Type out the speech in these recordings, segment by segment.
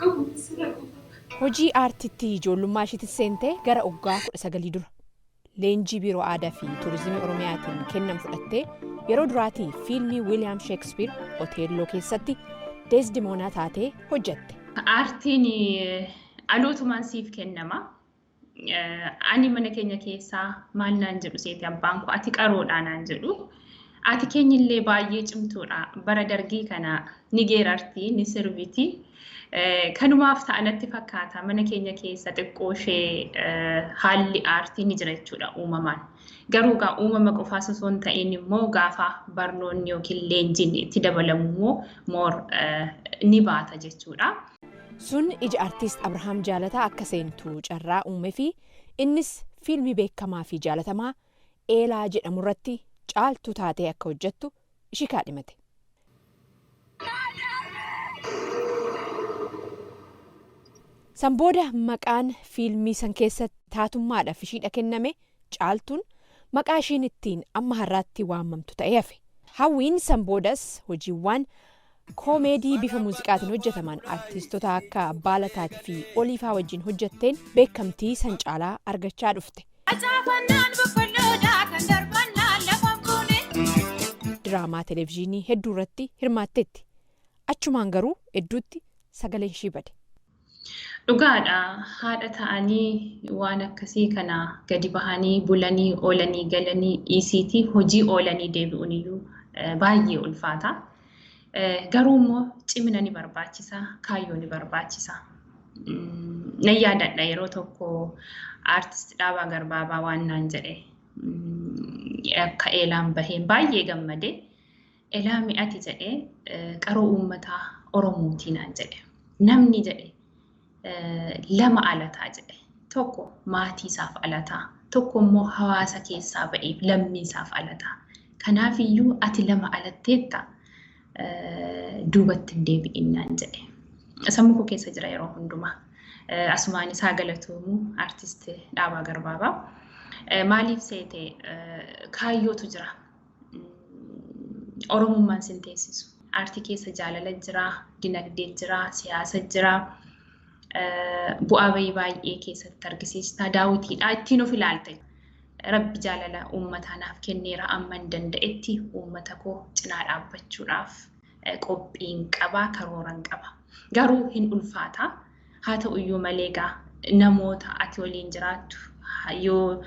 qabu sira qofa. Hojii aartitti ijoollummaa ishiitti seentee gara waggaa 19 dura leenjii Biiroo Aadaa fi Turizimii Oromiyaatiin kennamu fudhattee yeroo duraatii fiilmii Wiiliyaam Sheekspiir Oteelloo keessatti Deesdimoonaa taatee hojjatte. Aartiin alootumaan siif kennama. Ani mana keenya keessaa maal naan jedhu seeti abbaan koo, ati qaroodhaa naan jedhu. Ati keenyillee baay'ee cimtuudha. Bara dargii kana ni geerarti, ni sirbiti. Kanumaaf ta'anatti fakkaata, mana keenya keessa xiqqoo ishee haalli aartii ni jira jechuudha uumamaan. Garuu egaa uumama qofaas osoo hin ta'in immoo gaafa barnoonni yookiin leenjiin itti dabalamu immoo more ni baata jechuudha. Sun ija artiist Abrahaam Jaalataa akka seentu carraa uume fi innis fiilmii beekamaa fi jaalatamaa Eelaa jedhamu irratti Caaltuu taatee akka hojjettu ishii kaadhimate. San booda maqaan fiilmii san keessatti taatummaadhaaf ishiidha kenname Caaltuun maqaa ishiin ittiin amma har'aatti waamamtu ta'ee hafe. Hawwiin san boodas hojiiwwan koomeedii bifa muuziqaatiin hojjetaman artiistota akka Abbaa Lataatii fi Oliifaa wajjin hojjetteen beekamtii san caalaa argachaa dhufte. Facaafannaan boqqolloodha kan darbannaan lafa buune. Diraamaa televizyiinii hedduu irratti hirmaatteetti. Achumaan garuu hedduutti sagaleen ishii bade. Dhugaadha. Haadha ta'anii waan akkasii kana gadi bahanii bulanii oolanii galanii dhiisiitii hojii oolanii deebi'uun iyyuu baay'ee ulfaata. Garuu immoo cimina ni barbaachisa, kaayyoo ni barbaachisa. Nan yaadadha, yeroo tokko aartist Dhaabaa Garbaabaa waan naan jedhe, akka Eelaan baheen baay'ee gammade. "Elaa mi'ati," jedhee, "qaroo uummataa Oromootii," naan jedhe. "Namni," jedhe, "lama alataa," jedhe. "Tokko maatii isaaf alataa, tokko immoo hawaasa keessaa ba'eef lammii isaaf alataa. Kanaafiyyuu ati lama alatteetta, duubatti hin deebi'in," naan jedhe. Sammuu koo keessa jira yeroo hundumaa. Asumaan isaa galatoomu aartist Dhaabaa Garbaabaa. Maaliif seete, kaayyootu jira. Oromummaan sin teessisu. Aartii keessa jaalala jira, dinagdee jira, siyaasa jira. Bu'aa bahii baay'ee keessatti argisiista. Daawwitiidha ittiin of ilaalte. Rabbi jaalala uummataa naaf kenneera, amma hin danda'etti uummata koo cinaa dhaabbachuudhaaf qophiin qaba, karooran qaba. Garuu hin ulfaata. Haa ta'uyyuu malee egaa namoota ati waliin jiraattu, yoo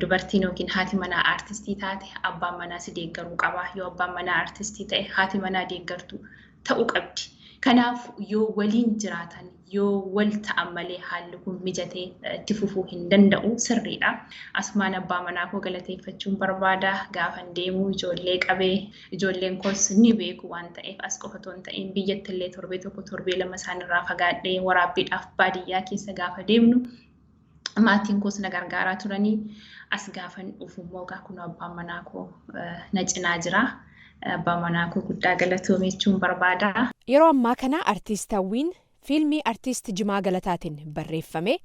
dubartiin yookiin haati manaa aartistii taate abbaan manaa si deeggaruu qaba. Yoo abbaan manaa aartistii ta'e haati manaa deeggartuu ta'uu qabdi. Kanaaf yoo waliin jiraatan, yoo wal ta'an malee haalli kun mijatee itti fufuu hin danda'u, sirriidha. Asumaan abbaa manaa koo galateeffachuun barbaada. Gaafan deemu ijoollee qabee, ijoolleen koos ni beeku waan ta'eef, as qofa otoo hin ta'in biyyatti illee torbee tokko, torbee 2 isaanirraa fagaadhee waraabbiidhaaf baadiyyaa keessa gaafa deemnu maatiin koos na gargaaraa turanii, as gaafan dhufu immoo egaa kun abbaan manaa koo na cinaa jira. Abbaa manaa koo guddaa galatoome jechuun barbaada. Yeroo ammaa kana artiist Hawwiin fiilmii artiist Jimaa Galataatiin barreeffame,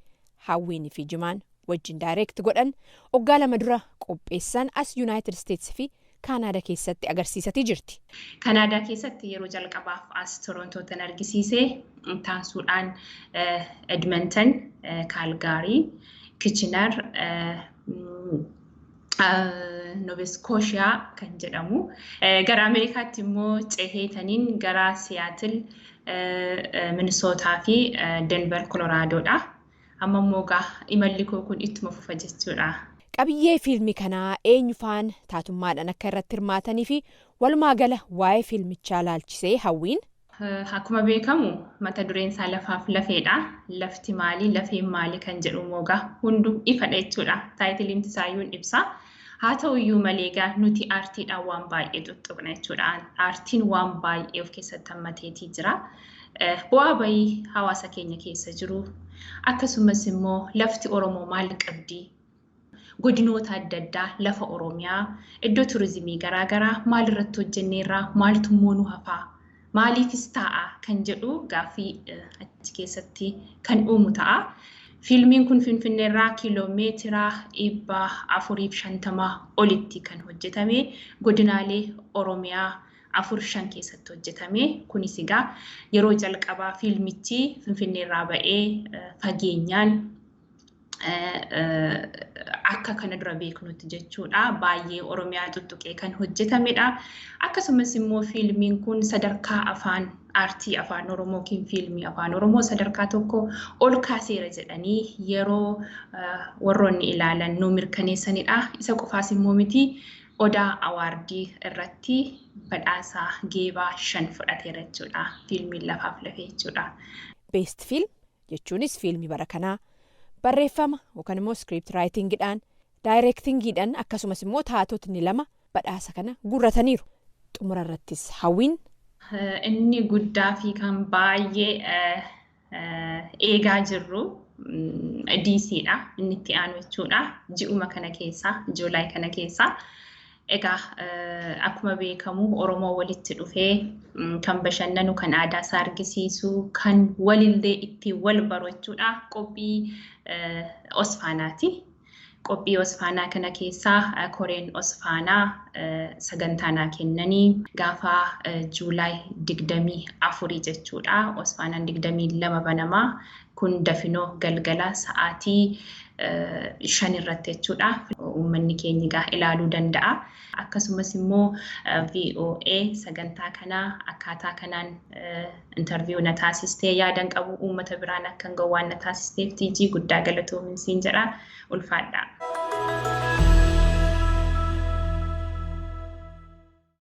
Hawwiin fi Jimaan wajjin direct godhan, waggaa 2 dura qopheessan as Yunaayitid Isteets fi Kaanaada keessatti agarsiisatii jirti. Kanaadaa keessatti yeroo jalqabaaf as Torontootan argisiise, taansuudhaan Edmonton, Kaalgaarii, Kitchener, Nova Scotia kan jedhamu. Gara Ameerikaatti immoo ceheetaniin gara Siyaatil, Minisootaa fi Denver, Koloraadoodha. Amma immoo egaa imalli koo kun ittuma fufa jechuudha. Qabiyyee fiilmii kanaa, eenyufaan taatummaadhaan akka irratti hirmaatanii fi walumaa gala waa'ee fiilmichaa laalchisee Hawwiin. Akkuma beekamu mata dureen isaa Lafaaf Lafeedha. Lafti maali? Lafeen maali? Kan jedhu immoo egaa hunduu ifadha jechuudha. Titleiin isaayyuu hin ibsa. Haa ta'u iyyuu malee egaa nuti aartiidhaan waan baay'ee tuttuqna jechuudha. Aartiin waan baay'ee of keessatti hammateetii jira. Bu'aa bahii hawaasa keenya keessa jiru, akkasumas immoo lafti Oromoo maal qabdi? Godinoota adda addaa, lafa Oromiyaa, iddoo turizimii garaagaraa maal irratti hojjenneerraa, maaltu immoo nu hafaa? Maaliifis ta'a kan jedhu gaaffii achi keessatti kan uumu ta'a. Fiilmiin kun Finfinneerraa kiiloomeetira 450 olitti kan hojjetame, godinaalee Oromiyaa 4-5 keessatti hojjetame. Kunis egaa yeroo jalqabaa fiilmichi Finfinneerraa ba'ee fageenyaan akka kana dura beeknutti jechuudha. Baay'ee Oromiyaa tuttuqee kan hojjetamedha. Akkasumas immoo fiilmiin kun sadarkaa afaan aartii afaan Oromoo yookiin fiilmii afaan Oromoo sadarkaa tokko ol kaaseera jedhanii yeroo warroonni ilaalan nu mirkaneessanidha. Isa qofaas immoo miti, Odaa Awaardii irratti badhaasa geebaa 5 fudhateera jechuudha. Fiilmiin Lafaaf Lafee jechuudha. Best Film jechuunis fiilmii bara kanaa barreeffama yookaan immoo script writingiidhaan, directingiidhaan, akkasumas immoo taatotni lama badhaasa kana guurrataniiru. Xumura irrattis Hawwiin. Inni guddaa fi kan baay'ee eegaa jirru DCdha. Inni itti aanu jechuudha. Ji'uma kana keessa, July kana keessa. Egaa akkuma beekamu Oromoo walitti dhufee kan bashannanu, kan aadaa isaa argisiisu, kan walillee ittiin wal baru jechuudha. Qophii Osfaanaati. Qophii Osfaanaa kana keessaa koreen Osfaanaa sagantaa naa kennanii gaafa July 24 jechuudha. Osfaanaan 22 banamaa, kun dafinoo galgala sa'aatii 5 irratti jechuudha. Uummanni keenya egaa ilaaluu danda'a. Akkasumas immoo VOA sagantaa kanaa akkaataa kanaan interview na taasistee, yaadan qabu uummata biraan akka hin ga'u waan na taasisteef, TG, guddaa galatoominsiin jedha, ulfaadha.